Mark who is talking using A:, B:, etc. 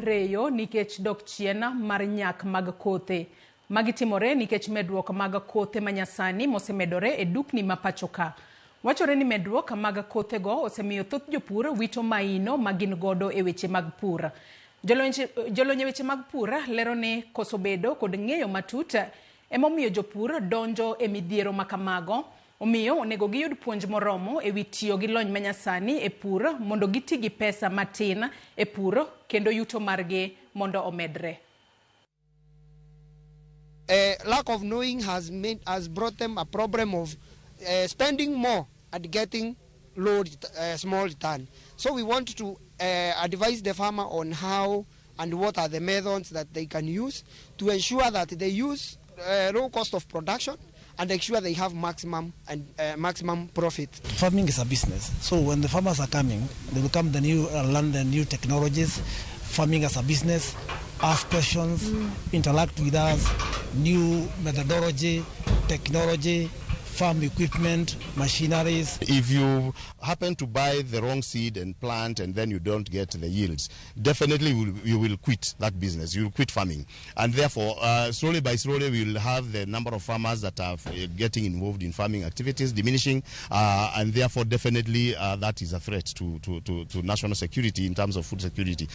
A: reyo nikech dok chien mar nyak mag kothe. Magi timore nikech medruok mag kothe manyasani mosemedore e dukni ma pachoka. Wachore ni medruok mag kothego osemiyo thoth jopur wito maino ma gin godo e weche mag pur. Jolony e weche mag pur lero ni koso bedo kod ng'eyo matut emomiyo jopur donjo e midhiero ma kamago. Omiyo onego giyud puonj moromo e wi tiyo gi lony manyasani e pur mondo giti gi pesa matin e pur kendo yuto margi mondo omedre.
B: Lack of knowing has brought them a problem of spending more and getting small return. So we want to advise the farmer on how and what are the methods that they can use to ensure that they use low cost of production and ensure they have maximum profit.
C: Farming is a business. So when the farmers are coming, they will come the new learn the new technologies, farming as a business, ask questions, interact with us, new methodology, technology, farm equipment, machineries.
D: If you happen to buy the wrong seed and plant and then you don't get the yields, definitely you will quit that business. You will quit farming. And therefore, slowly by slowly, we will have the number of farmers that are getting involved in farming activities diminishing, and therefore definitely that is a threat to national security in terms of food security.